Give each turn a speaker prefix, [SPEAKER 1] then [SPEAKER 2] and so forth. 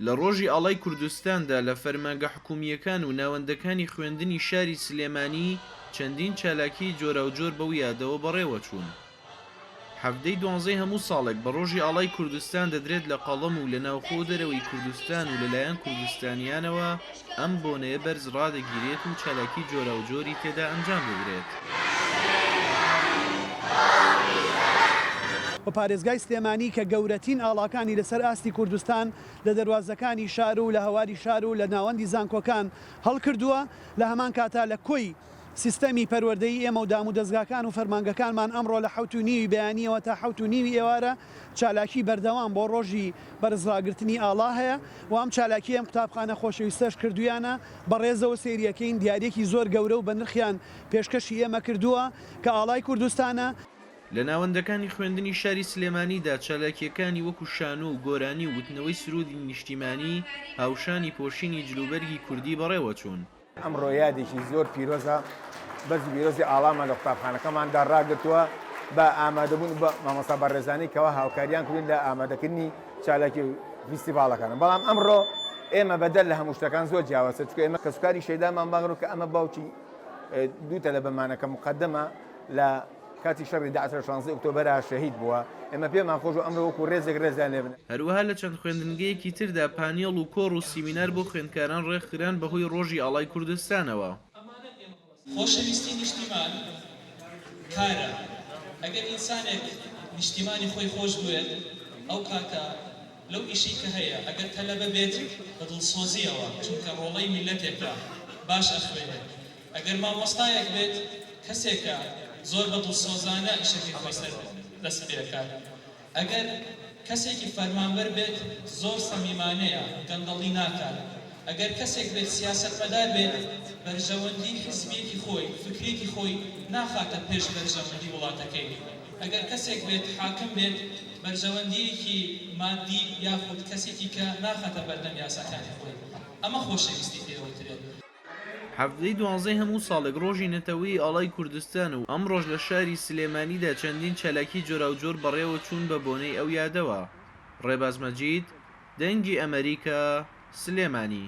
[SPEAKER 1] لە ڕۆژی ئاڵای کوردستاندا لە فەرمانگە حکوومییەکان و ناوەندەکانی خوێندنی شاری سلێمانی چەندین چالاکیی جۆراوجۆر بەو یادەوە بەڕێوەچوون. حەڤدەی دوانزەی هەموو ساڵێک بە ڕۆژی ئاڵای کوردستان دەدرێت لە قەڵەم و لە ناوخۆ و دەرەوەی کوردستان و لەلایەن کوردستانیانەوە ئەم بۆنەیە بەرز ڕادەگیرێت و چالاکی جۆراوجۆری تێدا ئەنجام دەدرێت.
[SPEAKER 2] و پارێزگای سلێمانی کە گەورەتین ئاڵاکانی لەسەر ئاستی کوردستان لە دەروازەکانی شار و لە هەواری شار و لە ناوەندی زانکۆکان هەڵکردووە، لە هەمان کاتا لە کۆی سیستەمی پەروەردەیی ئێمە و دامودەزگاکان و فەرمانگەکانمان ئەمڕۆ لە حەوت و نیوی بەیانییەوە تا حەوت و نیوی ئێوارە چالاکی بەردەوام بۆ ڕۆژی بەرزڕاگرتنی ئاڵا هەیە و ئەم چالاکییە ئەم قوتابخانە خۆشەویستەش کردوویانە بە ڕێزەوە سەیریەکەین دیارییەکی زۆر گەورە و بەنرخیان پێشکەشی ئێمە کردووە کە ئاڵای کوردستانە.
[SPEAKER 1] لە ناوەندەکانی خوێندنی شاری سلێمانیدا چالاکییەکانی وەکو شانۆ و گۆرانی و وتنەوەی سروودی نیشتیمانی هاوشانی پۆشینی جلوبەرگی کوردی بەڕێوەچوون.
[SPEAKER 3] ئەمڕۆ یادێکی زۆر پیرۆزە، بەرز و پیرۆزی ئاڵامان لە قوتابخانەکەماندا ڕاگرتووە بە ئامادەبوون بە مامۆستا بەڕێزانی کەوا هاوکاریان کردوین لە ئامادەکردنی چالاکی و فیستیڤاڵەکان. بەڵام ئەمڕۆ ئێمە بەدەر لە هەموو شتەکان زۆر جیاوازە، چونکە ئێمە کەسوکاری شەیدامان بانگ کە ئەمە باوکی دوو تەلەبەمانە کە موقەدەمە لە کاتی شەڕی داعش لە شانزەی ئۆکتۆبەرا شەهید بووە، ئێمە پێمان خۆش بوو ئەمڕۆ وەکوو ڕێزێک ڕێزیان لێ بنێین.
[SPEAKER 1] هەروەها لە چەند خوێندنگەیەکی تردا پانێڵ و کۆڕ و سیمینار بۆ خوێندکاران ڕێکخران بەهۆی ڕۆژی ئاڵای کوردستانەوە.
[SPEAKER 4] خۆشەویستی نیشتیمان کارە، ئەگەر ئینسانێک نیشتیمانی خۆی خۆش بوێت ئەو کاتە لەو ئیشەی کە هەیە ئەگەر تەلەبە بێت بە دڵسۆزیەوە چونکە ڕۆڵەی میللەتێکە باش ئەخوێنێت ئەگەر مامۆستایەک بێت کەسێکە زۆر بە دڵسۆزانە ئیشەکەی خۆی سەر دەست پێکات ئەگەر کەسێکی فەرمانبەر بێت زۆر سەمیمانەیە گەندەڵی ناکات ئەگەر کەسێک بێت سیاسەتمەدار بێت بەرژەوەندی حزبیەکی خۆی فکریەکی خۆی ناخاتە پێش بەرژەوەندی وڵاتەکەی ئەگەر کەسێک بێت حاکم بێت بەرژەوەندیەکی مادی یاخود کەسێکی کە ناخاتە بەردەم یاساکانی خۆی ئەمە خۆشەویستی پێ ئەوترێت.
[SPEAKER 1] حەڤدەی دوانزەی هەموو ساڵێک ڕۆژی نەتەوەیی ئاڵای کوردستانە و ئەمڕۆش لە شاری سلێمانیدا چەندین چالاکی جۆراوجۆر بەڕێوەچوون بە بۆنەی ئەو یادەوە. ڕێباز مەجید، دەنگی ئەمەریکا، سلێمانی.